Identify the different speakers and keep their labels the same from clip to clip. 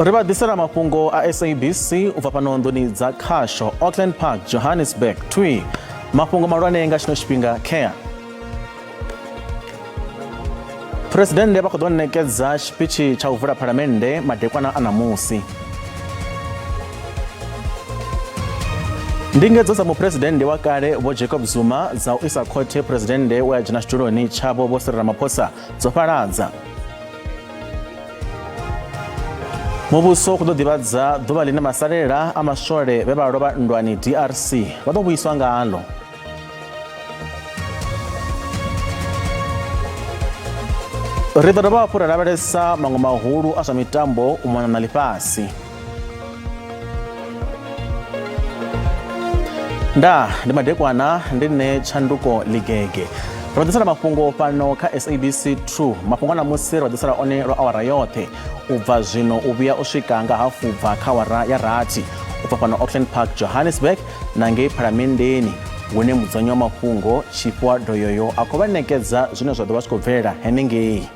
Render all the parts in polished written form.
Speaker 1: Ri vha ḓisela mafhungo a SABC u bva fhano nḓuni dza khasho Auckland Park, Johannesburg. Twi mafhungo mahulwane nga tshino tshifhinga care. Phresidennde vha khou ḓo ṋekedza tshipitshi tsha u vula phalamennde madekwana a ṋamusi. Ndingedzo dza muphuresidennde wa kale Vho Jacob Zuma dza u isa khothe phuresidennde we a dzhena tshiduloni tshavho Vho Cyril Ramaphosa dzo fhaladza. Muvhuso u khou ḓo ḓivhadza ḓuvha ḽine masalela a maswole vhe vha lovha nndwani DRC vha ḓo vhuiswa ngaḽo. Ri ḓo dovha hafhu ra lavhelesa maṅwe mahulu a zwa mitambo u mona na ḽifhasi. Ndaa ndi madekwana ndi nṋe Tshanduko Ligege. Ri vha ḓisela mafhungo fhano kha SABC 2. Mafhungo a ṋamusi ri vha ḓisela one lwa awara yoṱhe u bva zwino u vhuya u swika nga hafu bva kha awara ya rathi u bva fhano Auckland Park, Johannesburg na ngei Phalamenndeni hune mudzudzanyi wa mafhungo Tshifhiwa Doyoyo a khou vha ṋekedza zwine zwa ḓo vha zwi khou bvelela henengei.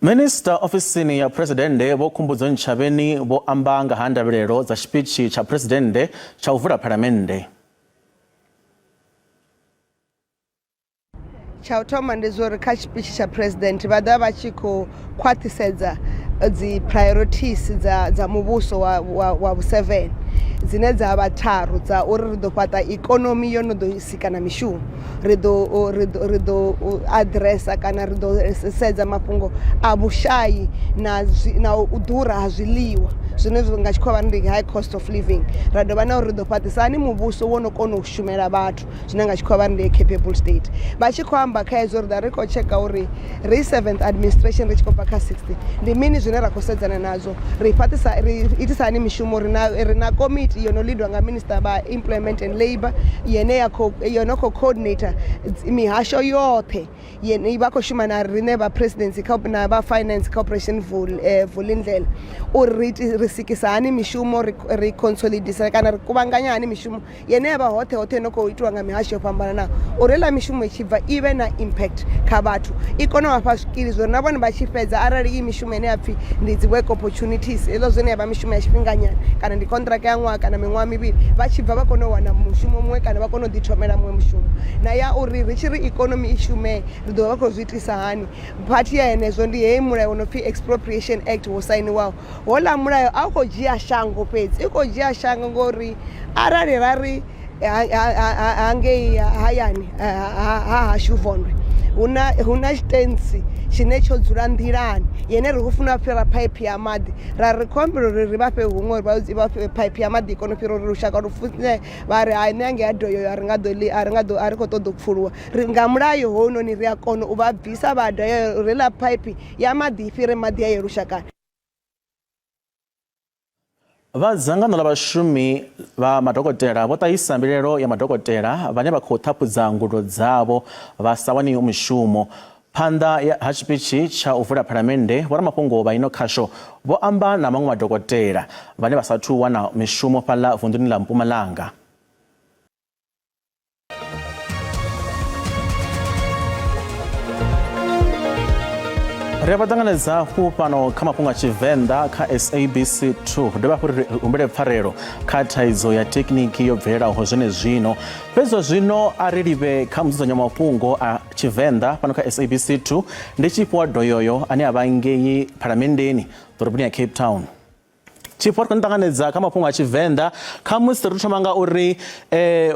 Speaker 1: Minista ofisini ya Phresidennde Vho Khumbudzo Ntshavheni vho amba nga ha ndavhelelo dza tshipitshi tsha Phresidennde tsha u vula Phalamennde.
Speaker 2: Tsha u thoma ndi zwa uri kha tshipitshi tsha president vha ḓovha vha tshi khou khwaṱhisedza dzi priorities dza dza muvhuso wa wa, wa vhuseven dzine dza vha tharu dza uri ri ḓo fhaṱa ikonomi yo no ḓo sika na mishumo, ri ḓo ri ḓo ri ḓo aḓiresa kana ri ḓo sedza mafhungo a vhushayi na na u ḓura ha zwiḽiwa zwine nga tshikhuwa vha ri ndi high cost of living, ra dovha na uri ri ḓo fhaṱisa hani muvhuso wo no kona u shumela vhathu. Zwine nga tshikhuwa vha ri ndi capable state. Vha tshi khou amba kha hezwo ri ḓa ri khou tsheka uri ri seventh administration ri tshi khou bva kha sixth ndi mini zwine ra khou sedzana nazwo, ri fhaṱisa ri itisa hani mishumo. Ri na ri na komiti yo no leadwa nga minister vha employment and labour yene ya khou yo no khou coordinator mihasho yoṱhe yene vha khou shuma na riṋe vha presidency na vha finance kha operation vulindlela uri ri sikisa hani mishumo, ri consolidisa kana ri kuvhanganya hani mishumo yene ya vha hoṱhe hoṱhe no khou itiwa nga mihasho yo fhambananaho uri heiḽa mishumo i tshi bva i vhe na impact kha vhathu, i kone u vha fha zwikili zwo ri na vhone vha tshi fhedza arali i mishumo ine ya pfhi ndi dzi work opportunities hezwiḽa zwine ya vha mishumo ya tshifhinganyana kana ndi contract ya ṅwaha kana miṅwaha mivhili vha tshi bva vha kone u wana mushumo muṅwe kana vha kone u ḓi thomela muṅwe mushumo. Na ya uri ri tshi ri ikonomi i shume ri ḓo vha vha khou zwi itisa hani, phathi ya henezwo ndi heyi mulayo wo no pfhi Expropriation Act wo sainiwaho. Houḽa mulayo a u khou dzhia shango fhedzi, u khou dzhia shango ngori arali ra ri hangei hayani ha hashu Vondwe hu na hu na tshitentsi tshine tsho dzula nḓilani yene ri khou funa u fhira phaiphi ya maḓi ra ri khou humbela uri ri vha fhe huṅwe uri vha fhe phaiphi ya maḓi i kone u fhira uri lushaka lu funzee vha ri hai nṋe hangei ha Doyoyo a ri nga ḓo ḽi a ri nga ḓo a ri khou ṱoḓa u pfuluwa ri nga mulayo hounoni ri a kona u vha bvisa vha Doyoyo uri heiḽa phaiphi ya maḓi i fhire maḓi a ye lushakani.
Speaker 1: Vha dzangano ḽa vhashumi vha madokotela vho ṱahisa mbilaelo ya madokotela vhane vha khou ṱhaphudza ngudo dzavho vha sa wani mishumo. Phanḓa ha tshipitshi tsha u vula phalamennde, vhoramafhungo vha ino khasho vho amba na maṅwe madokotela vhane vha sa athu wana mishumo fhaḽa vunḓuni ḽa Mpumalanga. Ri a vha ṱanganedza hafhu fhano kha mafhungo a Tshivenḓa kha SABC 2. Dovha hafhu ri humbele pfarelo kha thaidzo ya thekhiniki yo bvelelaho zwenezwino. Fhedzi zwa zwino a ri livhe kha mudzudzanyi wa mafhungo a Tshivenḓa fhano kha SABC 2 ndi Tshifhiwa Doyoyo ane a vha ngei Phalamenndeni ḓoroboni ya Cape Town. Tshifhiwa ri khou ni ṱanganedza kha mafhungo a Tshivenḓa khamusi ri thoma nga uri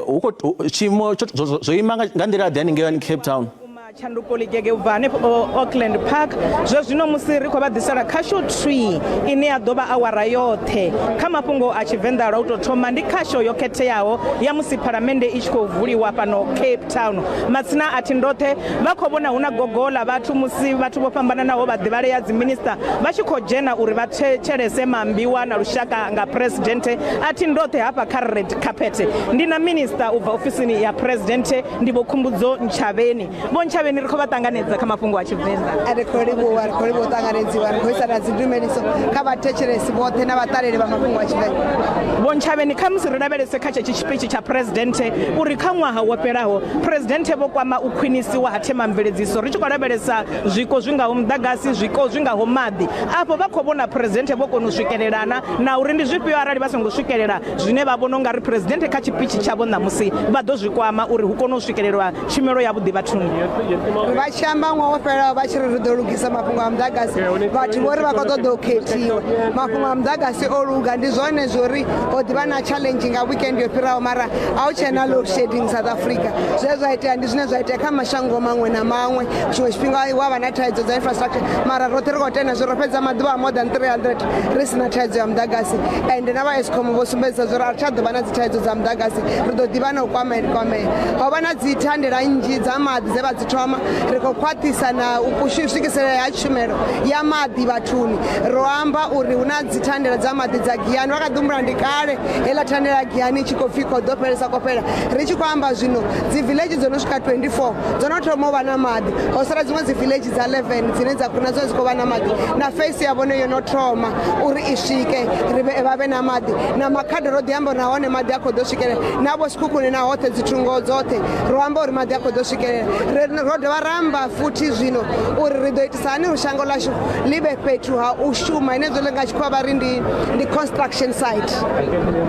Speaker 1: hu khou tshiimo zwo ima nga nḓila ḓe haningei Cape Town.
Speaker 3: Tshanduko Ligege u bva hanefho Auckland Park zwe zwino musi ri khou vha ḓisela khasho tree ine ya ḓo vha awara yoṱhe kha mafhungo a Tshivenḓa lwa u tou thoma ndi khasho yo khetheaho ya musi phalamennde i tshi khou vuliwa fhano Cape Town. Matsina a thi ndoṱhe vha khou vhona hu na gogo ḽa vhathu musi vhathu vho fhambananaho vha ḓivhalea dziminista vha tshi khou dzhena uri vha thetshelese maambiwa na lushaka nga Phresidennde. A thi ndoṱhe hafha kha red carpet ndi na minista u bva ofisini ya Phresidennde ndi Vho Khumbudzo Ntshavheni. Vho Ntshavheni. Ntshavheni ri khou vha ṱanganedza kha mafhungo a Tshivenḓa.
Speaker 2: Ri khou livhuwa, ri khou livhuwa u ṱanganedziwa, ri khou isa na dzindumeliso kha vhathetshelesi vhoṱhe na vhaṱaleli vha mafhungo a Tshivenḓa.
Speaker 3: Vho Ntshavheni, kha musi ri lavhelese kha tshetsho tshipitshi tsha Presidenthe uri kha ṅwaha wo fhelaho Presidenthe vho kwama u khwinisiwa ha themamveledziso ri tshi khou lavhelesa zwiko zwi ngaho muḓagasi, zwiko zwi ngaho maḓi. Afho vha khou vhona Presidenthe vho kona u swikelelana na uri ndi zwifhio arali vha songo swikelela zwine vha vhona ungari Presidenthe kha tshipitshi tshavho ṋamusi vha ḓo zwi kwama uri hu kone u swikelelwa tshumelo yavhuḓi vhathuni.
Speaker 2: Vha tshi amba ṅwaha wo fhelaho vha tshi ri ri ḓo lugisa mafhungo a muḓagasi, vhathu vho ri vha khou ṱoḓa u khethiwa. Mafhungo a muḓagasi o luga, ndi zwone zwori ho ḓivha na challenge nga weekend yo fhiraho, mara a hu tshena load shedding South Africa. Zwe zwa itea ndi zwine zwa itea kha mashango maṅwe na maṅwe, tshiṅwe tshifhinga wa vha na thaidzo dza infrastructure, mara roṱhe ri khou tenda zwo ro fhedza maḓuvha a more than 300 ri si na thaidzo ya muḓagasi. Ende na vha Eskom vho sumbedzisa zwo ri a ri tsha ḓo vha na dzi thaidzo dza muḓagasi, ri ḓo ḓivha na u kwamea. Ho vha na dzi thandela nnzhi dza maḓi dze vha dzi thoma, ri khou khwaṱhisa na u swikiselea ha tshumelo ya maḓi vhathuni. Ro amba uri hu na dzi thandela dza maḓi dza Giyani, vha kha ḓi humbula ndi kale heiḽa thandela ya Giyani i tshi khou pfhi khou ḓo fhelesa khou fhela. Ri tshi khou amba zwino dzi village dzo no swika 24 dzo no thoma u vha na maḓi, ho sala dziṅwe dzi village dza 11 dzine dza na dzone dzi khou vha na maḓi, na face ya vhone yo no thoma uri i swike ri vha vhe na maḓi. Na Makhado ro ḓi amba uri nahone maḓi a khou ḓo swikelela, na vho Sekhukhune na hoṱhe dzi thungo dzoṱhe ro amba uri maḓi a khou ḓo swikelela. Ro dovha ra amba futhi zwino uri ri ḓo itisa hani uri shango ḽashu ḽi vhe fhethu ha u shuma, ine zwo nga tshikhuwa vha ri ndi construction site.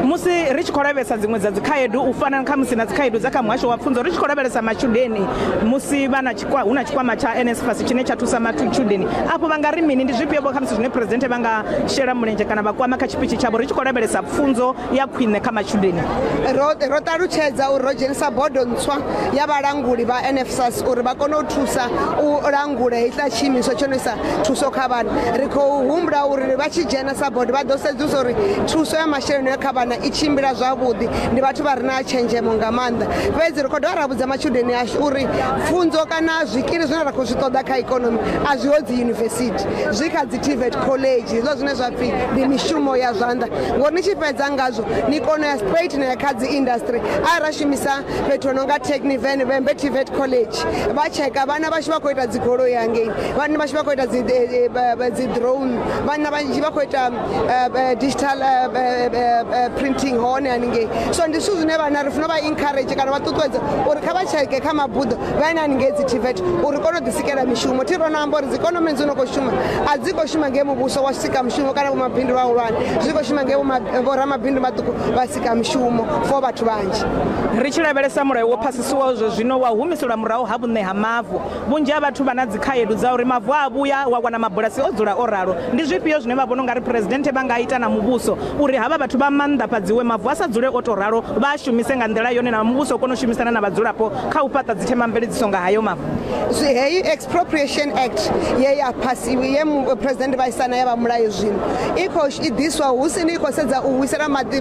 Speaker 3: Musi ri tshi khou lavhelesa dziṅwe dza dzikhaedu u fana kha musi na dzikhaedu dza kha muhasho wa pfunzo, ri tshi khou lavhelesa matshudeni musi vha na hu na tshikwama tsha NSFAS tshine tsha thusa matshudeni, afho vha nga ri mini? Ndi zwifhio vho kha musi zwine Presidenthe vha nga shela mulenzhe kana vha kwama kha tshipitshi tshavho ri tshi khou lavhelesa pfunzo ya khwine kha matshudeni?
Speaker 2: Ro ṱalutshedza uri ro dzhenisa bodo ntswa ya vhalanguli vha NSFAS uri vha kone u thusa u langula heiḽa tshiimiswa tsho no isa thuso kha vhana. Ri khou humbula uri vha tshi dzhena sa bodo vha ḓo sedzulusa uri thuso ya masheleni ya kha vhana i tshimbila zwavhuḓi, ndi vhathu vha re na tshenzhemo nga maanḓa. Fhedzi ri khou dovha ra vhudza matshudeni ashu uri pfunzo kana zwikili zwine ra khou zwi ṱoḓa kha ikonomi a zwiho dzi yunivesithi, zwi kha dzi TVET college, hezwo zwine zwa pfhi ndi mishumo ya zwanḓa, ngori ni tshi fhedza ngazwo ni kona ya straight na ya kha dzi industry. A ra shumisa fhethu ho no nga Techniven, Vhembe TVET college, vha tsheka vhana vhashu vha khou ita dzi goloi hangei, vhana vhashu vha khou ita dzi drone, vhana vhanzhi vha khou ita digital printing hone haningei. So ndi zwithu zwine vhana ri funa vha encourage kana vha ṱuṱuwedza uri kha vha tsheke kha mabuḓo vha ine haningei dzi TVET uri kone u ḓisikela mishumo. Thi ro no amba uri dzi ikonomi dzi no khou shuma a dzi khou shuma nge muvhuso wa sika mushumo kana vhomabindu vhahulwane, zwi khou shuma nge vhoramabindu maṱuku vha sika mishumo for vhathu vhanzhi.
Speaker 3: Ri tshi lavhelesa mulayo wo phasisiwaho zwo zwino wa humiselwa murahu ha vhuṋe ha mavu, vhunzhi ha vhathu vha na dzikhaedu dza uri mavu a vhuya wa wana mabulasi o dzula o ralo. Ndi zwifhio zwine vha vhona ungari Presidenthe vha nga ita na muvhuso uri havha vhathu vha maanḓafhadziwe, mavu a sa dzule o to ralo, vha a shumise nga nḓila yone na muvhuso u kone u shumisana na vhadzulapo kha u fhaṱa dzithemamveledziso nga hayo mavu?
Speaker 2: Heyi Expropriation Act ye ya phasiwa, ye President vha isana ya vha mulayo zwino, i khou i ḓiswa hu sini i khou sedza u wisela maḓi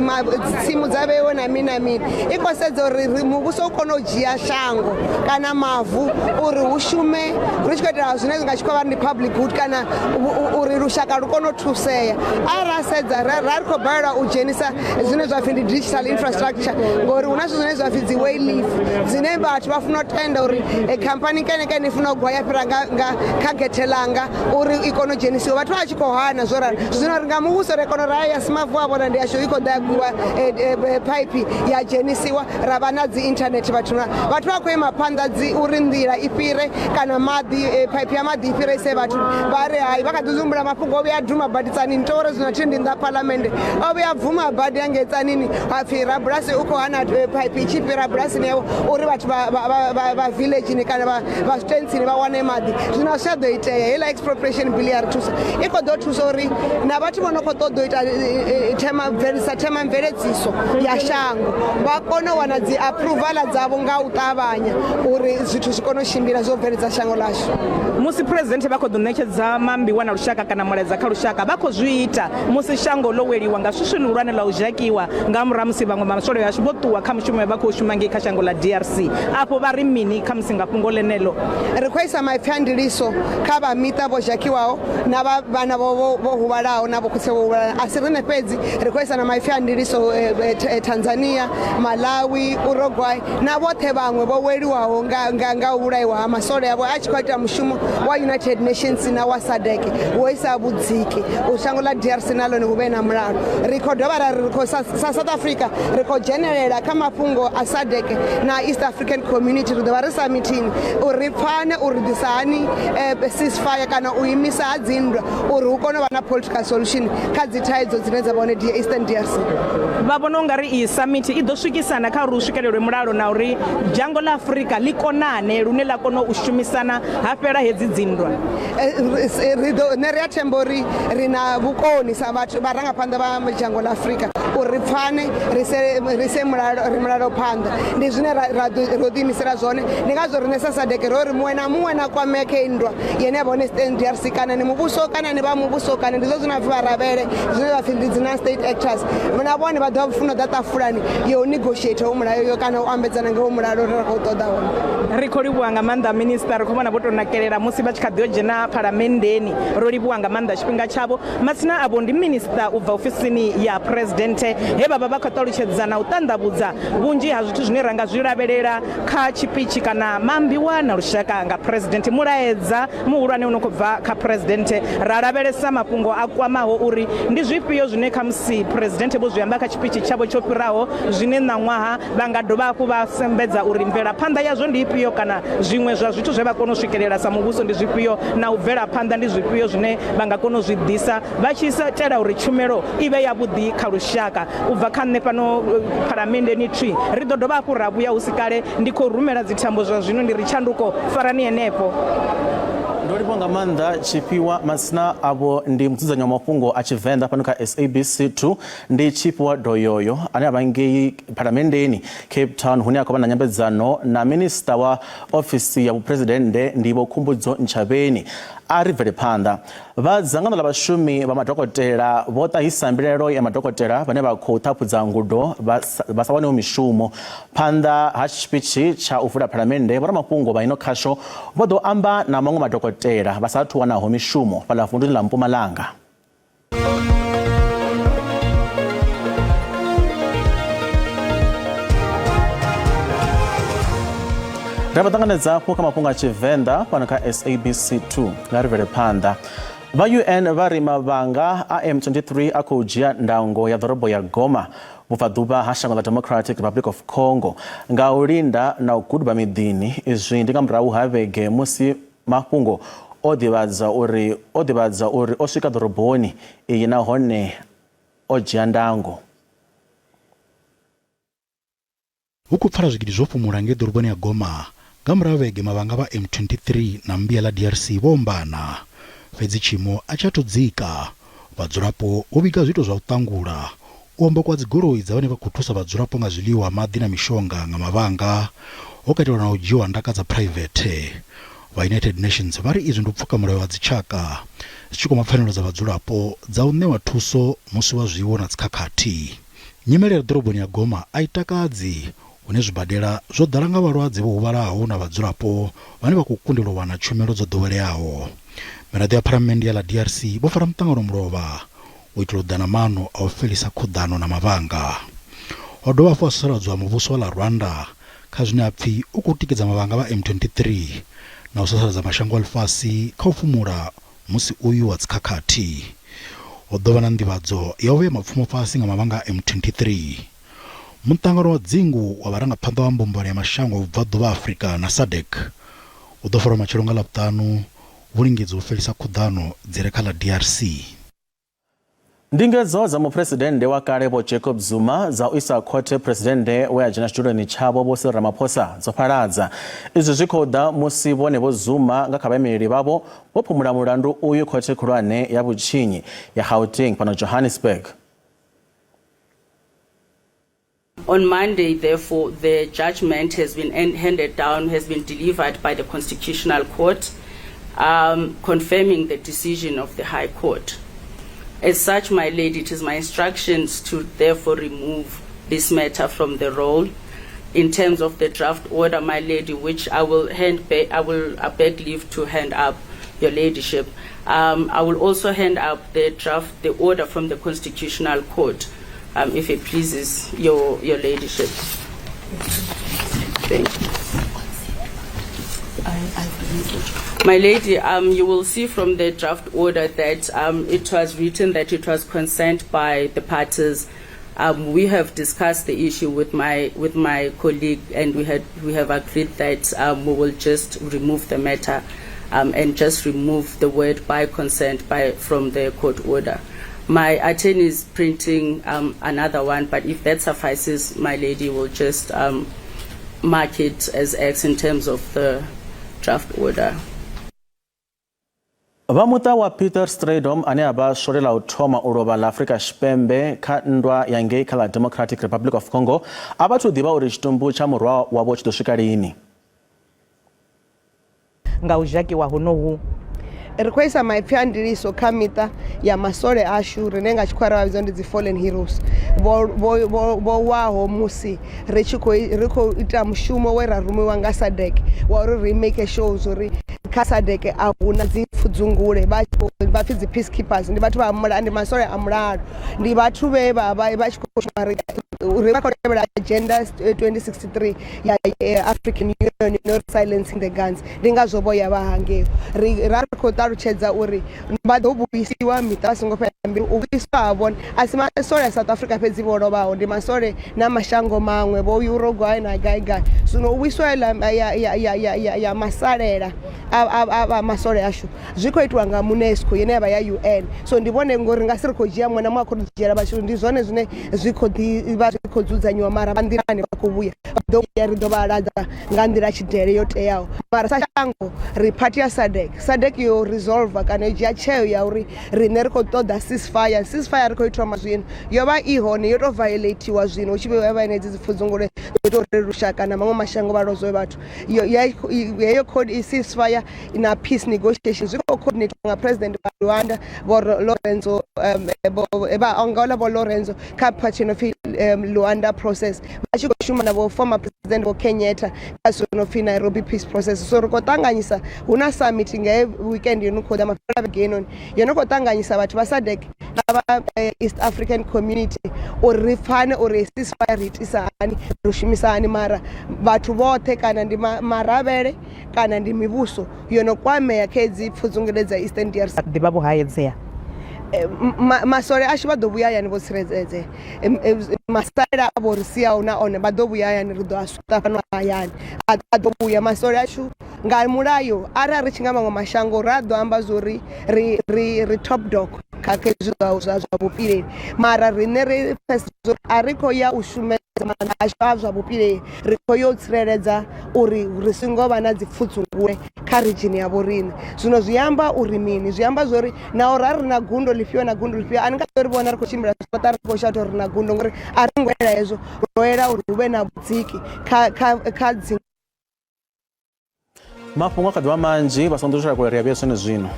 Speaker 2: tsimu dza vheiwe na mini na mini, i khou sedza uri muvhuso u kone u dzhia shango kana mavu uri hu shume ri tshi khou itela zwine nga tshikhuwa vha ri ndi public good, kana uri lushaka lu kone u thusea. A ra sedza ra ri khou balelwa u dzhenisa zwine zwa pfhi ndi digital infrastructure, ngori hu na zwithu zwine zwa pfhi dzi way leaf dzine vhathu vha funa u tenda uri khamphani kene kene i funa u gwaya fhira nga kha gethe langa uri i kone u dzhenisiwa, vhathu vha tshi khou hana zwo ralo. Zwino ri nga muvhuso ri kona uri ya si mavu a vhona ndi ashu, i khou ḓa ya gwiwa phaiphi ya dzhenisiwa, ra vha na dzi internet. Vhathu vha khou ima phanḓa dzi uri nḓila i fhire kana maḓi, phaiphi ya maḓi i fhire ise vhathu vha ri hai. Vha kha ḓi humbula mafhungo o vhuya duma badi Tzaneen, to uri zwino thi ndi nnḓa phalamende, o vhuya bvuma badi hangei Tzaneen ha pfhi rabulasi u khou hana phaiphi i tshi fhira bulasini yawe uri vhathu vha village kana vha zwitentsini vha wane maḓi. Zwino a zwi tsha ḓo itea. Heiḽa expropriation bill ya ri thusa, i khou ḓo thusa uri na vhathu vho no khou ṱoḓa u ita bvelisa themamveledziso ya shango vha kone u wana dzi approval dzavho nga u ṱavhanya uri zwithu zwi kone u tshimbila zwo bveledza shango ḽashu.
Speaker 3: Musi Presidenthe vha khou ḓo ṋetshedza mambiwa na lushaka kana mulaedza kha lushaka, vha khou zwi ita musi shango ḽo weliwa nga swiswi ḽihulwane ḽa u zhakiwa nga murahu musi vhaṅwe maswole ashu vho ṱuwa kha mushumo vha khou shuma ngei kha shango ḽa DRC. Afho vha ri mini kha musi nga fhungo ḽeneḽo?
Speaker 2: Ri khou isa maipfi a ndiliso kha vha miṱa vho zhakiwaho na vhana vho huvhalaho na vho khotsi vho huvhalaho. A si riṋe fhedzi, ri khou isa na maipfi a ndiliso Tanzania, Malawi, Uruguay na vhoṱhe vhaṅwe vho weliwaho nga vhulaiwa ha masole avho a tshi khou ita mushumo wa United Nations na wa SADC wo isa vhudziki u shango ḽa DRC na ḽone hu vhe na mulalo. Ri khou dovha ra ri khou sa South Africa ri khou dzhenelela kha mafhungo a SADC na East African Community, ri ḓo vha ri samitini uri ri pfane uri ḓisa hani ceasefire kana u imisa ha dzinndwa uri hu kone u vha na political solution kha dzi thaidzo dzine dza vha hone Eastern DRC.
Speaker 3: Vha vhona u nga ri iyi summit i ḓo swikisana kha uri hu swikelelwe mulalo na uri dzhango ḽa Afrika ḽi konane lune ḽa kona u shumisana ha fhela hedzi dzinndwa?
Speaker 2: Ri ḓo nṋe ri a themba uri ri na vhukoni sa vhathu vharangaphanḓa vha dzhango ḽa Afrika uri ri pfane ri se ri se mulalo ri mulalo phanḓa, ndi zwine ra ro ḓiimisela zwone. Ndi ngazwo riṋe sa SADC ro ri muṅwe na muṅwe na kwamea kha nndwa yene ya vha hone Eastern DRC, kana ni muvhuso kana ni vha muvhuso kana ndi zwo zwine vha pfhi vha rabele zwine vha pfhi ndi dzi non-state actors, na vhone vha ḓo funa u ḓa ṱafulani yo negotiate ho mulayo yo kana u ambedzana nga ho mulalo ri khou ṱoḓa hone.
Speaker 3: Ri khou livhuwa nga maanḓa minisiṱa, ri khou vhona vho tou nakelela musi vha tshi kha ḓi yo dzhena phalamenndeni. Ro livhuwa nga maanḓa tshifhinga tshavho. Matsina avho ndi minisiṱa u bva ofisini ya phuresidennde, he vha vha vha khou ṱalutshedza na u ṱanḓavhudza vhunzhi ha zwithu zwine ra nga zwi lavhelela kha tshipitshi kana maambiwa na lushaka nga phuresidennde. Mulaedza muhulwane u no khou bva kha phuresidennde, ra lavhelesa mafhungo a kwamaho uri ndi zwifhio zwine khamusi phuresidennde vho zwi amba kha tshipitshi tshavho tsho fhiraho zwine ṋaṅwaha vha nga dovha hafhu vha sumbedza uri mvelaphanḓa yazwo ndi ifhio kana zwiṅwe zwa zwithu zwe vha kona u swikelela sa muvhuso ndi zwifhio na u bvela phanḓa ndi zwifhio zwine vha nga kona u zwi ḓisa vha tshi itela uri tshumelo i vhe yavhuḓi kha lushaka. U bva kha nṋe fhano phalamenndeni thwi ri ḓo dovha hafhu ra vhuya hu si kale. Ndi khou rumela dzithambo zwa zwino, ndi ri tshanduko farani henefho.
Speaker 1: Ndo livhuwa nga maanḓa Tshifhiwa. Matsina avho ndi mudzudzanyi wa mafhungo a Tshivenḓa fhano kha SABC 2, ndi Tshifhiwa Doyoyo ane a vha ngei phalamenndeni Cape Town hune a khou vha na nyambedzano na minisiṱa wa ofisi ya vhuphuresidennde ndi Vho Khumbudzo Ntshavheni. A ri bvele phanḓa. Vha dzangano ḽa vhashumi vha madokotela vho ṱahisa mbilaelo ya madokotela vhane vha khou ṱhaphudza ngudo vha sa waneho mishumo. Phanḓa ha tshipitshi tsha u vula phalamennde, vhoramafhungo vha ino khasho vho ḓo amba na maṅwe madokotela vha sa athu wanaho mishumo fhaḽa vunduni ḽa Mpumalanga. Ri vha ṱanganedza hafhu kha mafhungo a Tshivenḓa fhano kha SABC 2. Nga ri bvele phanḓa. Vha UN vha ri mavhanga a M23 a khou dzhia ndango ya ḓorobo ya Goma vhubvaḓuvha ha shango ḽa Democratic Republic of Congo nga u linda na u guduba miḓini. Izwi ndi nga murahu ha vhege musi mafhungo o ḓivhadza uri o ḓivhadza uri o swika ḓoroboni iyi nahone o dzhia ndango.
Speaker 4: Hu khou pfala zwigidi zwo fhumula ngei ḓoroboni ya Goma nga murahu ha vhege mavhanga vha M23 na mmbi ya ḽa DRC vho ombana. Fhedzi tshiimo a tshi athu dzika. Vhadzulapo vho vhiga zwiito zwa u ṱangula, u hombokiwa dzigoloi dza vhane vha khou thusa vhadzulapo nga zwiḽiwa, maḓi na mishonga nga mavhanga, ho katelwa na u dzhiwa ndaka dza phuraivethe. Vha United Nations vha ri izwi ndi u pfuka mulayo wa dzitshaka zwi tshi kwama pfanelo dza vhadzulapo dza u ṋewa thuso musi wa zwiwo na dzikhakhathi. Nyimele ya ḓoroboni ya Goma a i takadzi, hune zwibadela zwo ḓala nga vhalwadze vho huvhalaho na vhadzulapo vhane vha khou kundelwa u wana tshumelo dzo ḓoweleaho. Miraḓo ya Phalamennde ya ḽa DRC vho fara muṱangano mulovha u itela u ḓa na maano a u fhelisa khuḓano na mavhanga. Ho dovha hafhu ha sasaladzwa muvhuso wa ḽa Rwanda kha zwine ha pfi u khou tikedza mavhanga vha M23 na u sasaladza mashango a ḽifhasi kha u fhumula Musi uyu wa dzikhakhathi, ho ḓo vha na nḓivhadzo ya u vhea mapfumo fhasi nga mavhanga a M23. Muṱangano wa dzingu wa vharangaphanḓa vha mbumbano ya mashango a Vhubvaḓuvha ha Afrika na SADC u ḓo farwa matshelo nga Ḽavhuṱanu vhu lingedza u fhelisa khuḓano dzi re kha ḽa DRC.
Speaker 1: Ndingedzo dza muphuresidennde wa kale Vho Jacob Zuma dza u isa khothe phuresidennde we a dzhena tshiduloni tshavho Vho Cyril Ramaphosa dzo fhaladza. Izwi zwi khou ḓa musi vhone Vho Zuma nga kha vhaimeleli vhavho vho phumula mulandu uyu khothe khulwane ya vhutshinyi ya Gauteng fhano Johannesburg.
Speaker 5: On Monday, therefore, the judgment has been handed down, has been delivered by the Constitutional Court, confirming the decision of the High Court. As such, my lady, it is my instructions to therefore remove this matter from the roll. In terms of the draft order, my lady, which I will hand I will I beg leave to hand up, your ladyship. I will also hand up the draft, the order from the Constitutional Court, if it pleases your ladyship. Thank you. I've removed it. My lady, you will see from the draft order that it was written that it was consent by the parties. We have discussed the issue with my colleague, and we have agreed that we will just remove the matter and just remove the word "by consent" by from the court order. My attorney is printing another one, but if that suffices, my lady, will just mark it as X in terms of the draft order.
Speaker 1: Vha muṱa wa Peter Strydom, ane a vha swole ḽa u thoma u lovha ḽa Afrika Tshipembe kha nndwa ya ngei kha ḽa Democratic Republic of Congo, a vha thu ḓivha uri tshitumbu tsha murwa wavho tshi ḓo swika lini.
Speaker 3: Nga u zhakiwa honohu.
Speaker 2: Ri khou isa maipfi a ndiliso kha miṱa ya masole ashu rine nga tshikhuwa ra vha vhidza ndi dzi fallen heroes, vho waho musi ri tshi khou ri khou ita mushumo we ra rumiwa nga SADC wa uri ri make sure uri kha SADC a huna dzi pfudzungule. Vha pfi dzi peacekeepers, ndi vhathu vha ndi masole a mulalo, ndi vhathu vhe vha vha vha tshi khou shuma ri vha khou tevhela Agenda 2063 ya African Union, no silencing the guns. Ndi ngazwo vho ya vha hangei. Ri ra ri khou ṱalutshedza uri vha ḓo vhuisiwa, miṱa vha songo fhela mbilu. U vhuiswa ha vhone a si masole a South Africa fhedzi vho lovhaho, ndi masole na mashango maṅwe, vho Uruguay na gai gai. Zwino u vhuiswa ya masalela a masole ashu zwi khou itiwa nga MONUSCO ine yavha ya UN. So ndi vhone ngori nga si ri khou dzhia muṅwe na muṅwe a khou dzhiela vhathu, ndi zwone zwine zwi khou ḓi vha zwi khou dzudzanyiwa, mara vha nḓilani, vha khou vhuya, vha ḓo vhuya, ri ḓo vha ladza nga nḓila tshidele yo teaho. Mara sa shango ri party ya SADC, SADC yo resolve kana yo dzhia tsheo ya uri riṋe ri khou ṱoḓa ceasefire. Ceasefire ri khou i thoma zwino, yo vha i hone, yo to violatiwa zwino hu tshi vha henedzi dzi pfudzungule dzo ita uri lushaka na maṅwe mashango vha lozwe vhathu. Heyo ceasefire na peace negotiation zwi khou coordinate nga president wa Luanda, vho Lorenzo, vha Angola, vho Lorenzo, kha party no pfi Luanda Process, vha tshi khou shuma na vho former president vho Kenyatta kha zwithu no pfi Nairobi Peace Process. So ri khou ṱanganyisa, hu na summit nga weekend yo no khou ḓa, mafhelo a vhege heinoni, yo no khou ṱanganyisa vhathu vha SADC na vha East African Community uri ri pfane uri ceasefire ri itisa hani, ri shumisa hani. Mara vhathu vhoṱhe, kana ndi maravhele kana ndi mivhuso yo no kwamea kha hedzi pfudzungule dza Eastern DRC,
Speaker 3: ḓivha vho haedzea.
Speaker 2: Masole ashu vha ḓo vhuya hayani vho tsireledzea. Masalela a vho ri siaho na one vha ḓo vhuya hayani, ri ḓo a swiṱa fhano hayani, a ḓo vhuya masole ashu nga mulayo. Arali ri tshi nga maṅwe mashango ra ḓo amba zwori ri top dog kha hezwi zwa vhupileli, mara riṋe ri pfesesa a ri khou ya u shumesa maanḓa ashu a zwa vhupileli, ri khou yo tsireledza uri ri songo vha na dzi pfudzungule kha region ya vho riṋe. Zwino zwi amba uri mini? Zwi amba zwori naho ra ri na gundo ḽifhio na gundo ḽifhio, a ni nga ḓo ri vhona ri khou tshimbila zwiṱaraṱa ri khou shata uri ri na gundo, ngori a ri ngo ela hezwo, ro ela uri hu vhe na vhudziki kha dzi
Speaker 1: Mafhungo a kha ḓivha manzhi, vha songo ḓo kule, ri a vhuya zwone zwino.